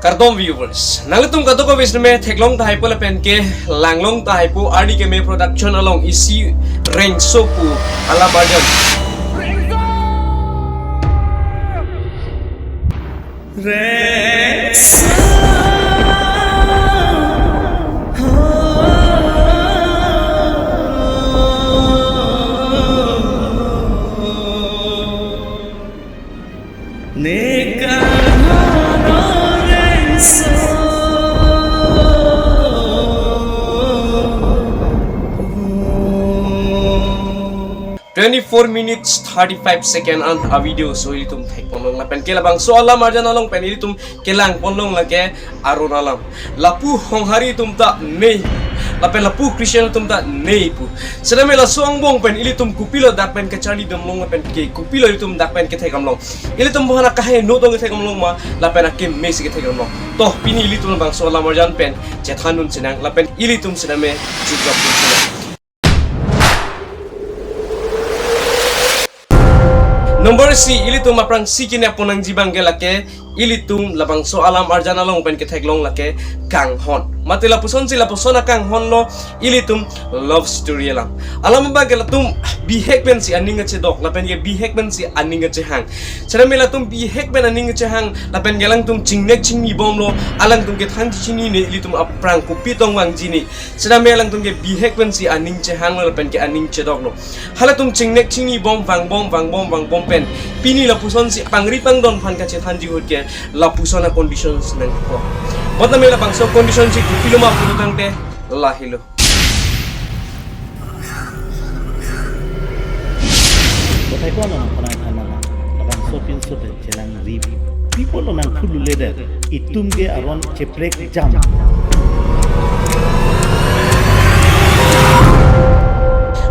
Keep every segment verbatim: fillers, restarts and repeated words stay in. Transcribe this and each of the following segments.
Kardom viewers, nanglitum kadokave sitame theklong tahai po lapen ke langlong tahai po, Arni Keme Production along isi Rengso pu alam arjan. Twenty-four minutes thirty-five second an a video so ilitum thekponlong lapen ke labangso alam arjan along pen ilitum kelangponlong lake aron alam. Lapu Honghari atum ta ne, lapen lapu Christian atum ta ne pu. Sitame laso angbong pen ilitum kopilo dak pen kacharli damlong lapen ke kopilo ilitum dak pen ketheklong. Ilitum aphan akaheno tong ketheklong ma, lapen akeme si ketheklong. To pini ilitum labangso alam arjan pen chethandun sinang lapen ilitum sitame chijokdun sinang. Number isi, ilitum aphrangsi kene ponnangji abang ke lake ilitum labangso alam arjan along pen ketheklong lake kanghon. Mate lapuson si lapuson akanghon lo ilitum love story alam. Alam abang ke latum bihek pensi aning kachedok lapen ke bihek pensi aning kachehang. Sitame latum bihek pen aning kachehang lapen ke alangtum chingnek chingnibomlo, alangtum kethan chinine, ilitum aphrang kopi tong vangji ne. Sitame alangtum ke bihek pensi aning chehanglo lapen ke aning chedoklo. Halatum chingnek chingnibom, vangbom, vangbom, vangbom pen pini lapuson si pangri pangdon aphan kachethanji ahut ke lapuson acondition si nangkok. Bonta me labangso condition si kopilo ma pulotangte lahelo. Batai ko ano nang pernah than nang, labangso pinso pen chelangri. Pi apotlo nangthu lule det, itum ke aron cheprek jam.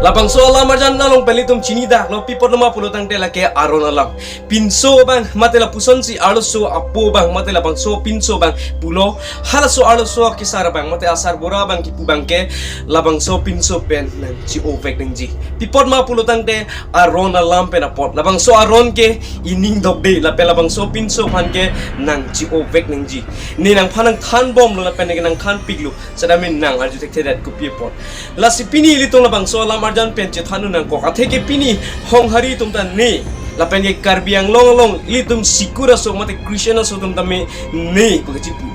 Labangso alam arjan along pen ilitum chinidaklo, pi apotlo ma pulotangte lake aron alam. Pinso abang mate lapuson si arloso apo abang mate labangso pinso abang pulo, halaso arloso kesar abang mate asarbura abang kipu abang ke labangso pinso pen nangchi-ovek nangji. Pi apot ma pulotangte aron alam pen apot. Labangso aron ke ining dokde lapen labangso pinso aphan ke nangchi-ovek nangji. Ne nangphan nangthanbomlo lapen ne nangthanpiklo. Sitame nang arju thekthedet kopi apot. Lasi pini ilitum labangso alam arjan pen chethandun nangkok atheke pini Honghari atum ta ne, lapen ke Karbi Anglong along ilitum sikur aso mate Christian aso atum tame ne pu kachipu.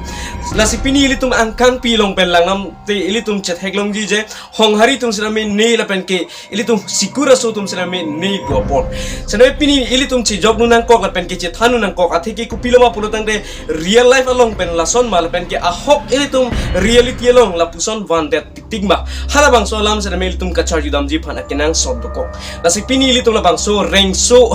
Lasi pini ilitum angkangpi along pen langdamte ilitum chetheklongji je Honghari atum sitame ne lapen ke ilitum sikur aso atum sitame ne pu apot. Sitame pini ilitum chejokdun nangkok lapen ke chethandun nangkok atheke kopilo ma pulotangte real life along pen lason ma lapen ke ahok ilitum reality along lapuson vandet tiktik ma. Halabangso alam sitame ilitum kacharjudamji aphan akenangsot dokok. Lasi pini ilitum labangso Rengso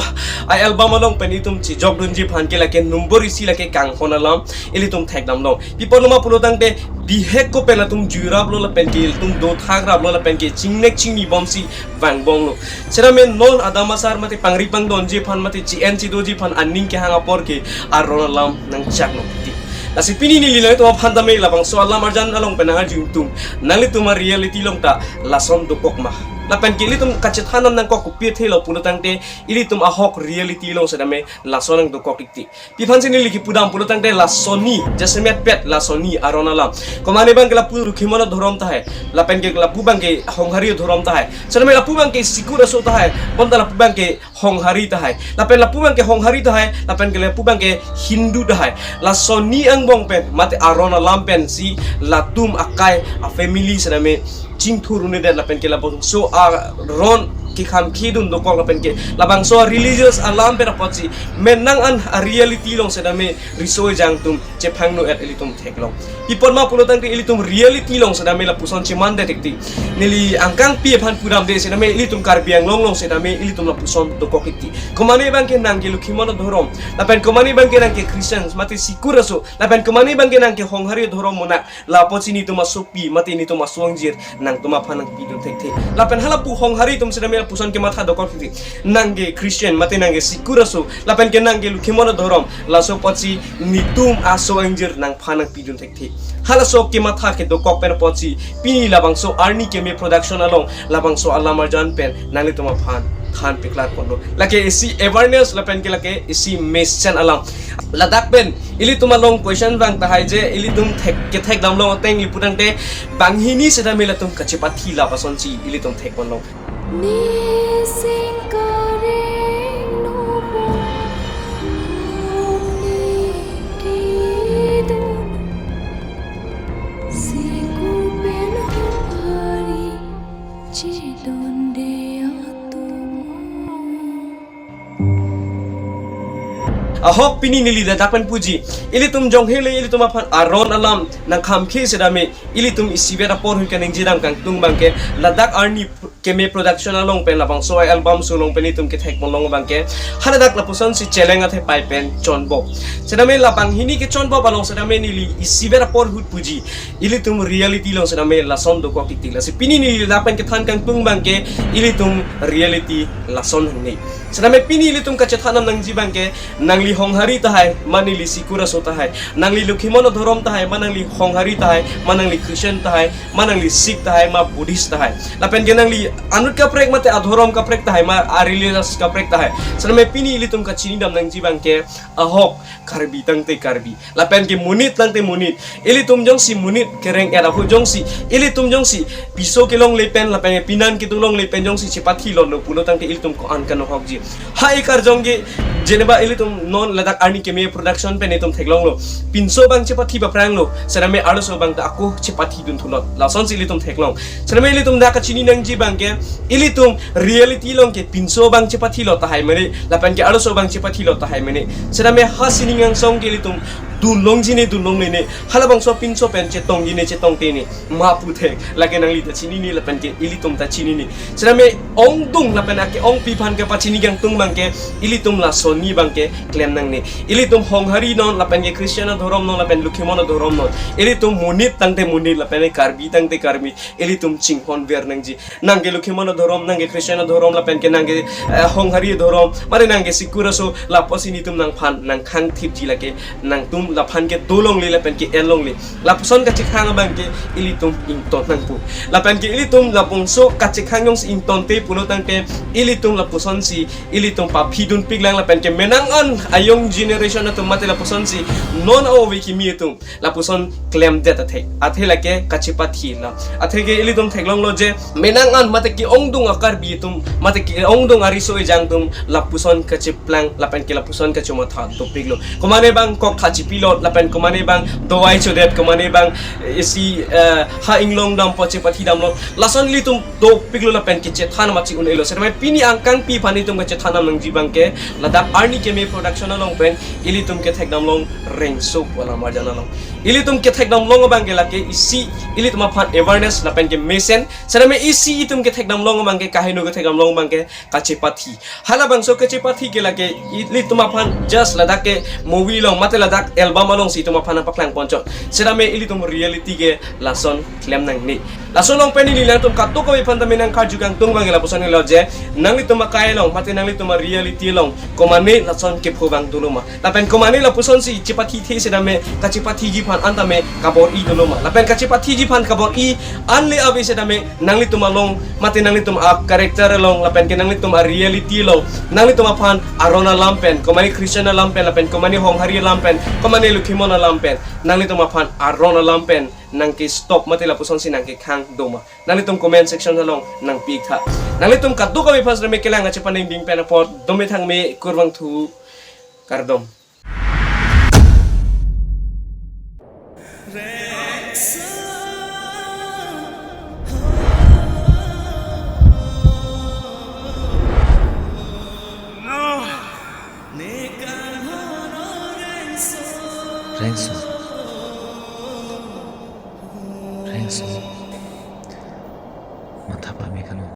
a-album along pen ilitum chejokdunji aphan ke lake number isi lake kanghon alam ilitum thekdamlong. Pi apotlo ma pulotangte bihek ko pen latum juiraplo lapen ke ilitum dothakraplo lapen ke chingnek chingnibomsi vangbomlo. Sitame non adam asar mate pangri pangdonji aphan mate chi-en chidoji aphan aning kehang apor ke aron alam nangchak nangkiti. Lasi pini neli nanglitum aphan tame labangso alam arjan along pen nangarju ingtung, nanglitum a-reality along ta lason dokok ma? Lapen ke ilitum kachethan nangkok kopi athelo pulotangte ilitum ahok reality along sitame lason nangdokok ikti. Pi aphansi neli kipudam pulotangte lasonni, jasemet pet lasonni aron alam. Komane abang ke lapu Lokhimon adhorom tahai, lapen ke lapu abang ke Honghari adhorom tahai. Sitame lapu abang ke sikur aso tahai, bonta lapu abang ke Honghari tahai. Lapen lapu abang ke Honghari tahai, lapen ke lapu abang ke Hindu tahai. Lasonni angbong pen mate aron alam pensi latum akai a-family sitame chingthur un-edet lapen ke labangso aron kekhamkhidun dokok lapen ke labangso a-religious alam pen apotsi menang an a-reality along sitame riso ejang atum chephangno-et ilitum theklong. Pi apot ma pulotangte ilitum reality along sitame lapuson chemandet tiktik. Neli angkangpi aphan pudamde sitame ilitum Karbi Anglong along sitame ilitum lapuson dokok ikti. Komane abang ke nang ke Lokhimon adhorom, lapen komane abang ke nang ke Christian mate sikur aso, lapen komane abang ke nang ke Honghari adhorom monak, la apotsi netum asopi mate netum aso angjir nangtum aphan nangpidun thekthe. Lapen halapu Honghari atum sitame lapuson kematha dokok ikti. Nang ke Christian mate nang ke sikur aso lapen ke nang ke Lokhimon adhorom, laso apotsi netum aso angjir nangphan nangpidun thekthe. Halaso kematha kedokok pen apotsi pini labangso Arni Keme Production along labangso alam arjan pen nanglitum aphan than piklar ponlo. Lake isi awareness lapen ke lake isi mesen alam. Ladak pen ilitum along question vang tahai je ilitum thek kethek damlong ateng iputangte banghini sedam ilitum kachepathi lapusonsi ilitum thek ponlong. Nising kareng nopo, ni kedun, siku pen hari chedonde atum. Ahok pini neli ladak pen puji. Ilitum jonghele ilitum aphan aron alam nangkhamkhe sedam ilitum isivet apor hui kaningje dam kangtung abangke ladak arni keme production along pen labangso album sulong pen itum kethek ponlong abangke haladak lapusonsi cheleng athe pai pen chonbok. Sedam la banghini kechonbok along sedam neli isivet apor ahut puji. Ilitum reality along sedam lason dokok titik. Lasi pini neli ladak pen kethan kangtung abangke ilitum reality lason hangne. Sedam pini ilitum kachethan nam nangji abangke nangli Honghari tahai, ma nangli Sikuraso tahai, nangli Lokhimon adhorom tahai, ma nangli Honghari tahai, ma nangli Christian tahai, ma nangli Sikh tahai, ma Buddhist tahai. Lapen ke nangli anut kaprek mate adhorom kaprek tahai, ma a-religious kaprek tahai. Sedam pini ilitum kachini dam nangji abangke ahok Karbi tangte Karbi. Lapen ke monit tangte monit. Ilitum jongsi monit kereng-et ahut jongsi, ilitum jongsi piso kelongle pen lapen ke penan kedo longle pen jongsi chepathi lotlo pulo tangte ilitum ko-an kanohokji. Ha ikarjong ke jeneba ilitum non ladak arni keme production pen itum theklonglo. Pinso abang chepathi papranglo. Sedam arloso abang ta ako chepathi dun thulot. Lasonsi ilitum theklong. Sedam ilitum dak kachini nangji abangke ilitum reality along ke pinso abang chepathi lo tahai mene, lapen ke arloso abang chepathi lo tahai mene. Sedam ha sining angsong ke ilitum dunlongji ne dunlongle ne, halabangso pinso pen chetongji ne chetongte ne, ma puthek, lake nangli ta chinine lapen ke ilitum ta chinine. Sedam ongdung lapen ake-ongpi aphan kepachini kangtung abangke ilitum lasonni abangke klem nangne. Ilitum Honghari non lapen ke Christian adhorom non lapen Lokhimon adhorom non. Ilitum monit tangte monit lapen ke Karbi tangte Karbi. Ilitum chinghon ver nangji. Nangke Lokhimon adhorom, nangke Christian adhorom, lapen ke nangke, eh, Honghari adhorom, mate nangke Sikuraso, lapusi nelitum nangphan nangkhangthipji lake, nangtum laphan ke dolongle lapen ke elongle. Lapuson kachekhang abangke ilitum ington nangpo. Lapen ke ilitum labangso kachekhang jongsi ingtonte pulo tangte ilitum lapusonsi ilitum paphi dunpiklang lapen ke menang an a-young generation atum mate lapusonsi non a-ove kimi atum lapuson klemdet athe. Athe lake kachepathi la. Athe ke ilitum theklonglo je menang an mate ke-ongdung a-Karbi atum, mate ke-ongdung ariso ejang atum lapuson kacheplang lapen ke lapuson kachematha dopiklo. Komane abang kok tha chipilot lapen komane abang dawai chodet, komane abang isi, eh, ha inglong dampo chepathi damlo. Lason ilitum dopiklo lapen ke chethan machi un-elo. Sedam pini angkangpi aphan itum kachethan nam nangji abangke ladak arni keme production along pen ilitum kethek damlong Rengso pu alam arjan along. Ilitum kethek damlong abangke lake isi ilitum aphan awareness lapen ke mesen. Sedam isi itum kethek damlong abangke kaheno kethek damlong abangke kachepathi. Halabangso kachepathi ke lake ilitum aphan just ladak ke movie along mate ladak album alongsi itum aphan nangpaklang ponchot. Sedam ilitum reality ke lason klem nangne. Laso along pen neli nangtum kadokave aphan tame nangkarju kangtung abangke lapuson lo je, nanglitum akai along mate nanglitum a-reality along komane lason kepho abang dolo ma. Lapen komane lapusonsi chepathithe sedam kachepathiji aphan an tame kabor-i dolo ma. Lapen kachepathiji aphan kabor-i an le ave sedam nanglitum along mate nanglitum a-character along lapen ke nanglitum a-reality along nanglitum aphan aron alam pen, komane Christian alam pen lapen komane Honghari alam pen, komane Lokhimon alam pen, nanglitum aphan aron alam pen nangkestop mate lapusonsi nangkekhang do ma. Nanglitum comment section along nangpi-iktha. Nanglitum kadokave aphan sedam kelang kachepaningding pen apot dome thangme, kurvangthu, kardom. Rengso. Rengso. Matha pame kano.